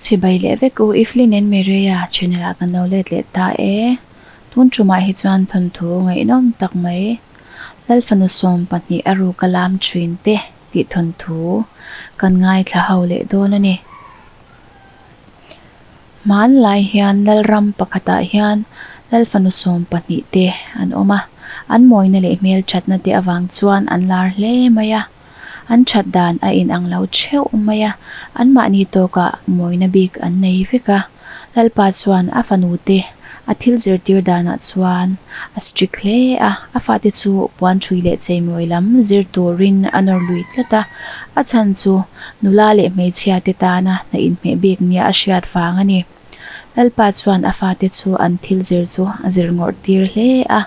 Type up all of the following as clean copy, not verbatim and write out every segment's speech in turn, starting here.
Chibai leh vek u Evelyn and Mireia channel ah kan lo let leh ta e. Tun tumah hi chuan thawnthu ngaihnawm tak mai Lalfanu 12 a ruk a lam thin te tih thawnthu kan ngaithla ho leh dawn a ni. Hmanlai hian Lalram pakhatah hian Lalfanu 12 te an awm a, an mawina leh hmelthatna te avang chuan an lar hle mai a. An that dan a inang lo theuh mai a, anmahni tawkah mawina bik an nei vek a. Lalpa chuan a fanute a thil zirtir danah chuan a strict hle a, a fate chu puanthui leh cheimawi lam zir turin a nawr lui tlat a, a chhan chu nula leh hmeichhia te tana hna inhmeh bik nia a hriat vang a ni. Lalpa chuan a fate chu an thil zir chu a zir ngawrh tir hle a,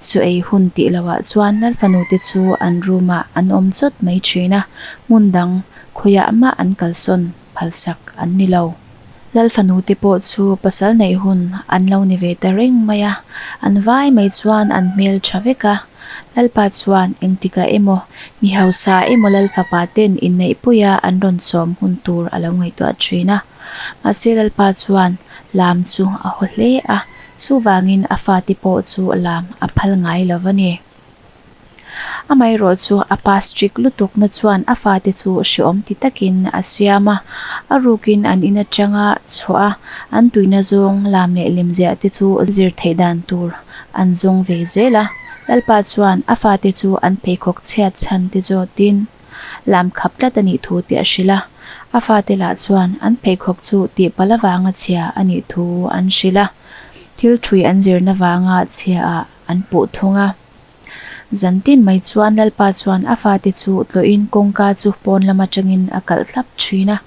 chu ei hun tih lohah chuan Lalfanute chu an room ah an awm chawt mai thin a, hmun dang khawiah mah an kalsawn phalsak an ni lo. Lalfanute pawh chu pasal neih hun an lo ni ve ta reng mai a, an vai mai chuan an hmel tha vek a. Lalpa chuan engtikah emaw mi hausa emaw Lalfapa ten inneihpuia an rawn sawm hun tur a lo ngaihtuah thin a. Mahse Lalpa chuan lam chu a haw hle a, chuvangin a fate pawh chu lam a phal ngai lo va ni. Amaherawh chu a pa strict lutukna chuan a fate chu hreawm ti takin a siam a, a rukin an in atanga chhuah a, an tuina zawng lam leh lemziah te chu zir theih dan tur an zawng ve zel a. Lalpa chuan a fate chu an pheikhawk chhiat chhan te zawtin lam khap tlat a nih thu te a hrilh a, a fate lah chuan an pheikhawk chu tihpalh avanga chhia a nih thu an hrilh a, thil thui an zirna vanga chhia ah an puh thung a. Zan tin mai chuan Lalpa chuan a fate chu tlawhin kawngka chu pawn lam atangin a kalh thlap thin a.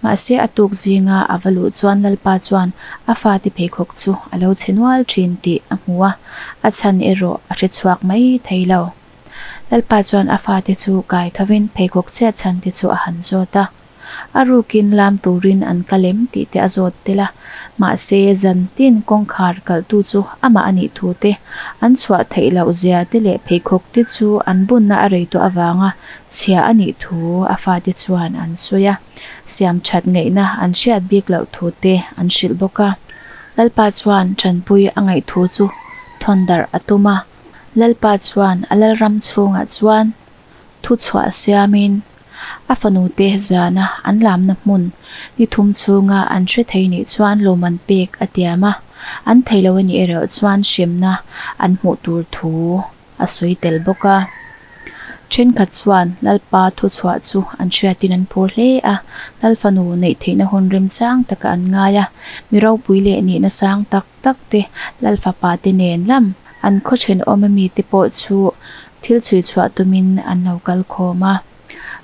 Mahse a tuk zinga a va luh chuan Lalpa chuan a fate pheikhawk chu a lo chhe nual thin tih a hmu a, a chhan erawh a hre chhuak mai thei lo. Lalpa chuan a fate chu kai thovin pheikhawk chhiat chhan te chu a han zawt a. A rukin lam turin an kal em tih te a zawt tel a, mahse zan tin kawngkhar kalhtu chu amah a nih thu te, an chhuah theih loh zia te leh pheikhawk te chu an bunna a rei tawh avanga chhia a nih thu a fate chuan an sawi a, siam that ngaihna an hriat bik loh thu te an hrilh bawk a. Lalpa chuan tanpui a ngaih thu chu thawn darh a tum a, Lalpa chuan a lalram chhungah chuan thu chhuah siamin A fanute zana an lamna hmun ni thum chhunga an hre thei nih chuan lawmman pek a tiam a, an thei lo a nih erawh chuan hremna an hmuh tur thu a sawi tel bawk a. Thenkhat chuan Lalpa thuchhuah chu an hriatin an phur hle a, Lalfanu neih theihna hun remchang taka an ngai a, mi ropui leh nihna sang tak tak te Lalfapa te nen lam an khaw thenawm ami te pawh chu thil chhui chhuah tumin an lo kal khawm a.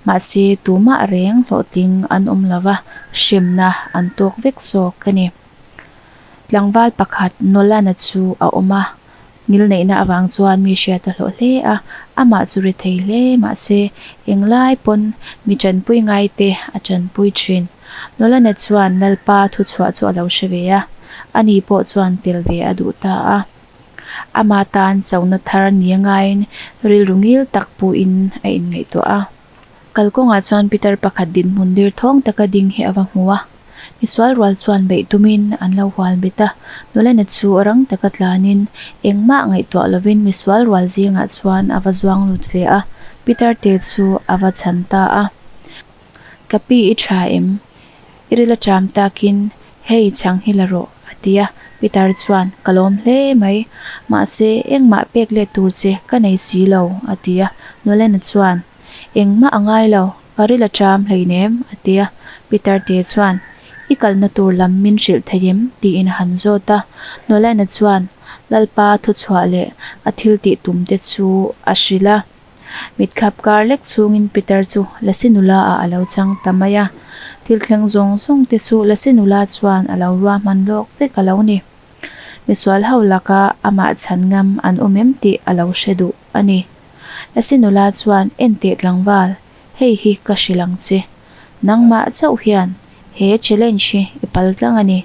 Mahse tumah reng hlawhtling an awm lo va, hremna an tawk vek zawk a ni. Tlangval pakhat Nolana chu a awm a, ngilneihna avang chuan mi hriat a hlawh hle a, amah chu ri thei hle mahse englai pawn mi tanpui ngaite a tanpui thin. Nolana chuan Lalpa thuchhuah chu a lo hre ve a, ani pawh chuan tel ve a duh ta a. Ama tan chona thar ni a ngaiin rilru ngil tak puhin a inngaihtuah a. Kalkawngah chuan Peter pakhat dinhmun dir thawng taka ding hi a va hmu a. Misual rual chuan beih tumin an lo hual bet a. Nulena chu rang taka tlanin engmah ngaihtuah lovin misual rual zingah chuan a va zuang lut ve a. Peter te chu a va chhan ta a. Ka pi i tha em? I ril a ṭam takin hei chhang hi la rawh, a ti a. Peter chuan, Ka lawm hle mai. Mahse, engmah pek let tur che ka nei si lo, a ti a. Nolena chuan, Engmah a ngai lo, ka ril a ṭam hleinem, a ti a. Peter te chuan, I kalna tur lam min hrilh thei em? tiin a han zawt a. Nolena chuan Lalpa thuchhuah leh a thiltih tum te chu a hrilh a. Mitkhap kar lek chhungin Peter chu Lasi nula ah a lo chang ta mai a. Thil thleng zawng zawng te chu Lasi nula chuan a lo ruahman lawk vek a lo ni. Misual ho laka amah chhan ngam an awm em tih a lo hre duh a ni. Lasi nula chuan enteh tlangval, hei hi ka hrilh ang che. Nangmah chauh hian he challenge hi i pal tlang a ni.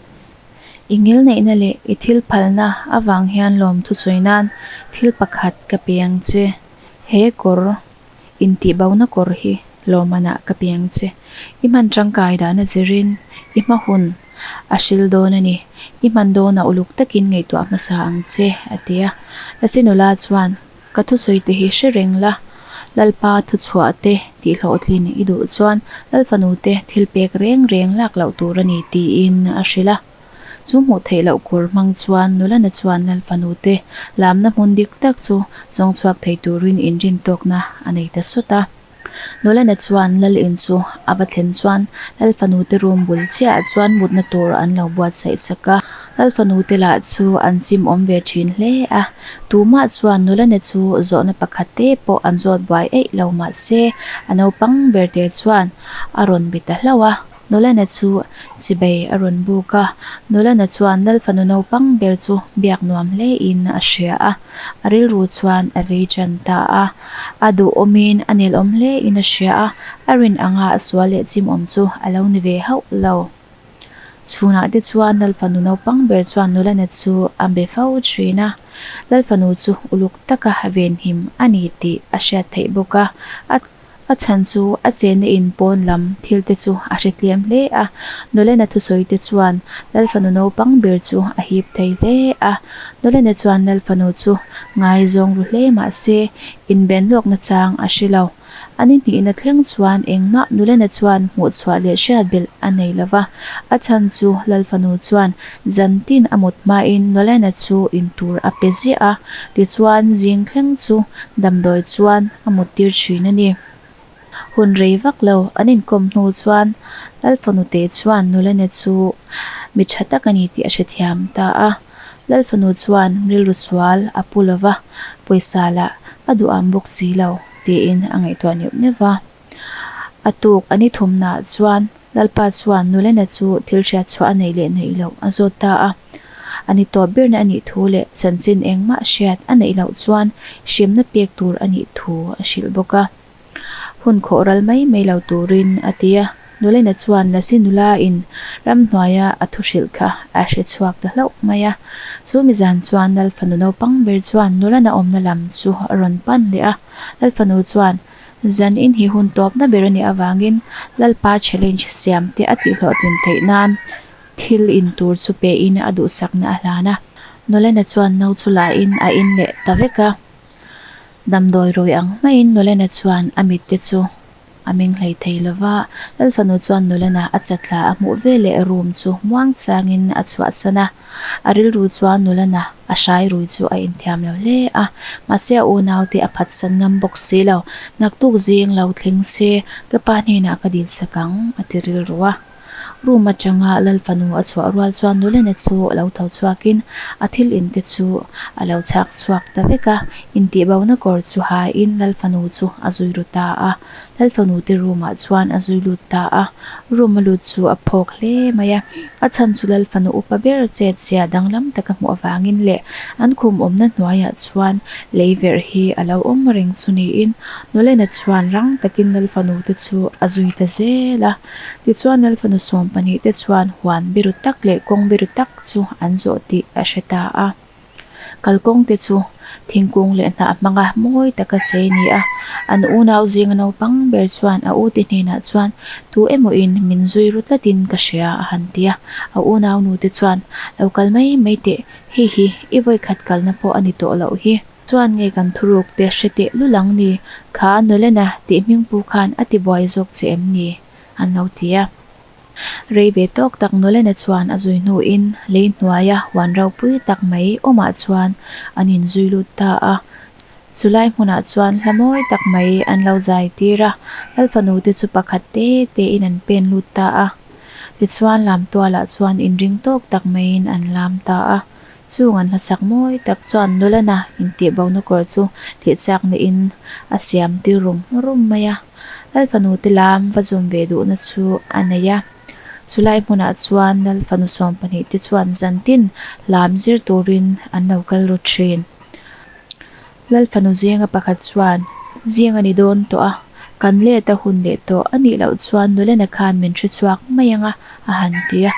I ngilneihna leh i thil phalna avang hian lawmthu sawi nan thil pakhat ka pe ang che. He kawr, intihbona kawr hi Lawmmanah ka pe ang che. I hman tangkai dan a zirin i hma hun a hril dawn a ni. I hman dawnah uluk takin ngaihtuah hmasa ang che, a ti a. Lasi nula chuan, Ka thusawi te hi hre reng la, Lalpa thuchhuah te tihhlawhtlin i duh chuan Lalfanu te thil pek reng reng lak loh tur a ni, tiin a hrilh a. Chu hmuh theih loh kawr hmang chuan nulana chuan Lalfanu te lamna hmun dik tak chu zawng chhuak thei turin inrintawkna a nei ta sawt a. Nulana chuan Lal in chu a va thlen chuan Lalfanu te room bul chiahah chuan mutna tur an lo buatsaih sak a. Lalfanu te lah chu an chim awm ve thin hle a. Tumah chuan Nulana chu zawhna pakhat te pawh an zawt buai eih lo mahse a naupang ber te chuan a rawn bi ta hlauh a. Nulana chu chibei a rawn buk a, Nulana chuan Lalfanu naupang ber chu biak nuam hlein a hria a, a rilru chuan a vei tan ta a. A duhawmin a nelawm hlein a hria a, a rin anga a sual leh chimawm chu a lo ni ve hauh lo. Chhunah te chuan Lalfanu naupang ber chuan Nulana chu a be fo thin a, Lalfanu chu uluk taka venhim a ni tih a hriat theih bawk a, a. A chhan chu a chenna in pawn lam thil te chu a hre tlem hle a, Nolena thusawi te chuan Lalfanu naupang ber chu a hip thei hle a. Nolena chuan Lalfanu chu ngaizawng ru hle mah se inben lawkna chang a hre lo. A ni hnihna thleng chuan engmah Nolena chuan hmuhchhuah leh hriat belh a nei lo va, a chhan chu Lalfanu chuan zan tin a mut hmain Nolena chu intur a pe ziah a, tichuan zing thleng chu damdawi chuan a muttir thin a ni. Hun rei vak lo an inkawm hnu chuan Lalfanute chuan Nulene chu mi tha tak a ni tih a hrethiam ta a. Lalfanu chuan rilru sual a pu lo va, pawisa lah a duham bawk si lo tiin a ngaihtuah neuh neuh va. A tuk a ni thumnaah chuan Lalpa chuan Nulena chu thil hriatchhuah a neih leh neih loh a zawt ta a. A ni tawp berna a nih thu leh chanchin engmah hriat a neih loh chuan hrimna pek tur a nih thu a hrilh bawk a. Hun khawh ral mai mai lo turin a ti a. Nulena chuan Lasi nula in ramhnuaia a thu hrilh kha a hre chhuak ta hlauh mai a. Chu mi zan chuan Lalfanu naupang ber chuan Nulana awmna lam chu a rawn pan leh a. Lalfanu chuan Zan in hi hun tawpna ber a nih avangin Lalpa challenge siam te a tihhlawhtlin theih nan thil in tur chu pe in a duhsakna a hlan a. Nolena chuan no chu la in a in leh ta vek a. Damdawi rui ang hmaiin Nolena chuan a mit te chu a meng hlei thei lo va. Lalfanu chuan Nolena a chatla a hmuh veleh room chu muang changin a chhuahsan a. A rilru chuan nulana a hrai rui chu a inthiam lo hle a, mahse a unaute a phatsan ngam bawk si lo. Naktuk zing lo thleng se ka pa hnenah ka dil sak ang, a ti rilru a. Room atanga Lalfanu a chhuah rual chuan nulana chu a lo tho chhuakin a thil in te chu a lo chhak chhuak ta vek a, intihbona kawr chu hain Lalfanu chu a zui ru ta a. Lalfanu te room ah chuan a zui lut ta a, room a lut chu a phawk hle mai a, a chhan chu Lalfanu upa ber chet zia danglam taka hmuh avangin leh an khum awmna hnuaiah chuan lei verh hi a lo awm reng chu niin Nulena chuan rang takin Lalfanu te chu a zui ta zel a. Tichuan Lalfanu 12 te chuan huan biru tak leh kawng biru tak chu an zawh tih a hre ta a. Kalkawng te chu thingkung leh hnah hmanga mawi taka chei a ni a, an unau zinga naupang ber chuan a ute hnenah chuan tu emaw in min zui ru tlatin ka hria a han ti a, a unau nute chuan lo kal mai mai teh, hei hi i vawikhat kalna pawh a ni tawh loh hi. Chuan nge kan thuruk te hre teh lul ang ni, kha Nolena tih hmingpu khan a ti buai zawk che em ni? an lo ti a. Rei ve tawk tak Nolena chuan a zui hnuin lei hnuaia huan ropui tak mai awmah chuan an inzui lut ta a. Chulai hmunah chuan hla mawi tak mai an lo zai tir a, Lalfanu te chu pakhat te tein an pen lut ta a. Tichuan lamtualah chuan inring tawk tak maiin an lam ta a. Chung an hlasak mawi tak chuan Nolena intihbona kawr chu hlihchak niin a siam tir rum rum mai a. Lalfanu te lam va zum ve duhna chu a nei a. Chulai hmunah chuan Lalfanu 12 te chuan zantin lam zir turin an lo kal ru thin. Lalfanu zinga pakhat chuan, Zing a ni dawn tawh a, kan let a hun leh tawh a nih loh chuan Nulena khan min hre chhuak mai ang a, a han ti a.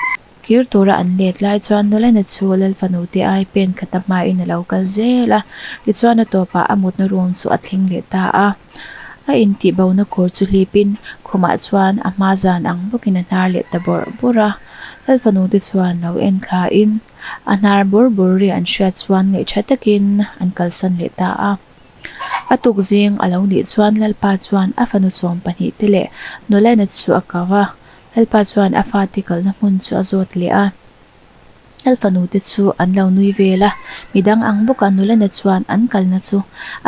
Kir tura an let lai chuan Nulena chu Lalfanu te ai pen khata hmain a lo kal zel a, tichuan a tawpah a mutna room chu a thleng leh ta a. A intihbona kawr chu hlipin khumah chuan a hma zan ang bawkin a hnar leh ta bawrh bawrh a. Lalfanu te chuan lo en thlain a hnar bawrh bawrh ri an hriat chuan ngaihṭha takin an kalsan leh ta a. A tuk zing a lo nih chuan Lalpa chuan a fanu 12 te leh Nolena chu a kau a. Lalpa chuan a fate kalna hmun chu a zawt leh a. Lalfanu te chu an lo nui vel a, midang ang bawka nulana chuan an kalna chu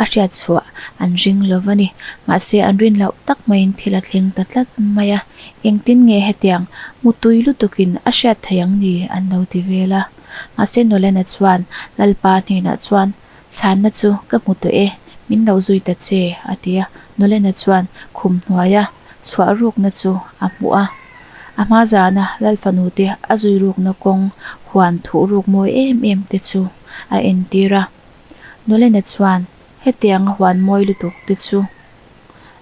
a hriat chhuah an ring lo va ni. Mahse an rin loh tak maiin thil a thleng ta tlat mai a, engtin nge hetiang mutui lutukin a hriat theih ang ni an lo ti vel a. Mahse nulana chuan Lalpa hnenah chuan Chhanna chu ka hmu tawh e, min lo zui ta che, a ti a. Nolena chuan khum hnuaia chhuah rukna chu a hmuh a. A hma zana Lalfanu te a zui rukna kawng huan thuh ruk mawi em em te chu a entir a. Nolena chuan hetianga huan mawi lutuk te chu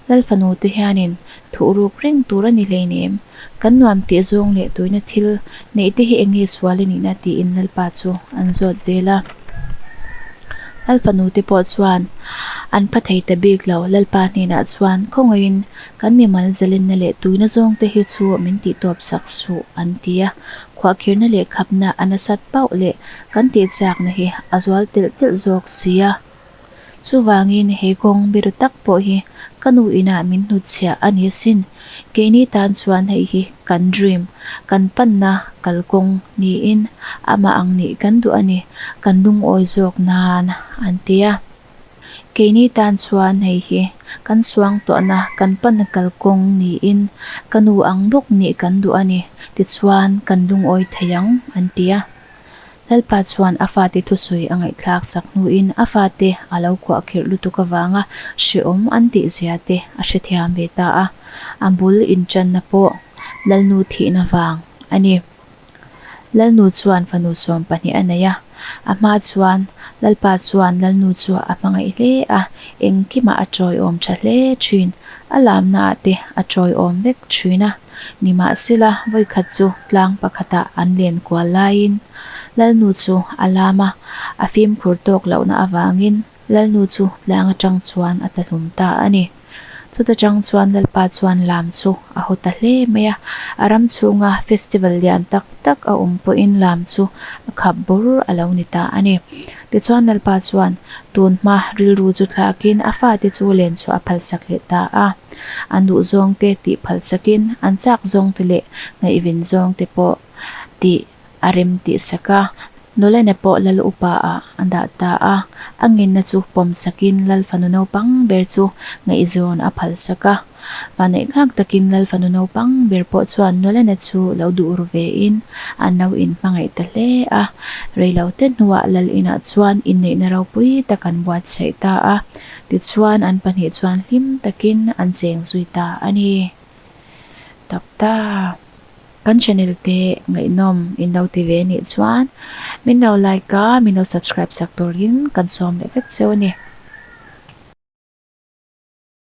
Lalfanu te hianin thuh ruk reng tur a ni hleinem, kan nuam tih zawng leh tuina thil neih te hi eng nge sual a nihna tiin Lalpa chu an zawt vel a. Lalfanu te pawh chuan an pha thei ta bik lo, Lalpa hnenah chuan khawngaihin kan mimal zalenna leh tuina zawng te hi chu min tih tawp sak suh an ti a, khuahkhirna leh khapna a nasat pauh leh kan tihchakna hi a zual telh telh zawk si a. Chuvangin he kawng biru tak pawh hi ka nu inah min hnutchhiah a ni asin. Keini tan chuan hei hi kan dream, kan panna kalkawng niin amah ang nih kan duh a ni, kan lungawi zawk nan an ti a. Keini tan chuan hei hi kan suang tawhna kan panna kalkawng niin ka nu ang bawk nih kan duh a ni, tichuan kan lungawi thei ang an ti a. Lalpa chuan a fate thusawi a ngaihthlak sak hnuin a fate a lo kuahkhirh lutuk avanga hrehawm an tih zia te a hrethiam ve ta a, a bul inṭanna pawh Lalnu thihna vang a ni. Lalnu chuan fanu 12 a nei a, a hma chuan Lalpa chuan Lalnu chu a hmangaih hle a, engkimah a tawiawm ṭha hle ṭhin, a lamnaah te a tawiawm vek ṭhin a. Nimahsela, vawikhat chu tlang pakhatah an len kual laiin Lalnu chu a lam a, a fimkhur tawk lohna avangin Lalnu chu tlang atang chuan a tla hlum ta a ni. Chuta tang chuan Lalpa chuan lam chu a haw ta hle mai a, a ram chhunga festival lian tak tak a awm pawhin lam chu a khap bur a lo ni ta a ni. Tichuan Lalpa chuan tun hma rilru chu thlakin a fate chu len chhuah a phalsak leh ta a. An duh zawngte tih phal sakin an chak zawngte leh ngaihven zawngte pawh tih a rem tih sak a. Nulene pawh lal upa ah a dah ta a, a ngenna chu pawm sakin lal fanu naupang ber chu ngaihzawn a phal sak a. Vaneihthlak takin lal fanu naupang ber pawh chuan Nulene chu lo duh ru vein an lo inhmangaih ta hle a. Reilote hnuah lal inah chuan inneihna ropui tak an buatsaih ta a. Tichuan an 2 chuan hlim takin an cheng zui ta a ni. Tawp ta. Kan channel te ngaihnawm in lo ti ve nih chuan min lo like a, min lo subscribe sak turin kan sawm leh vek cheu a ni.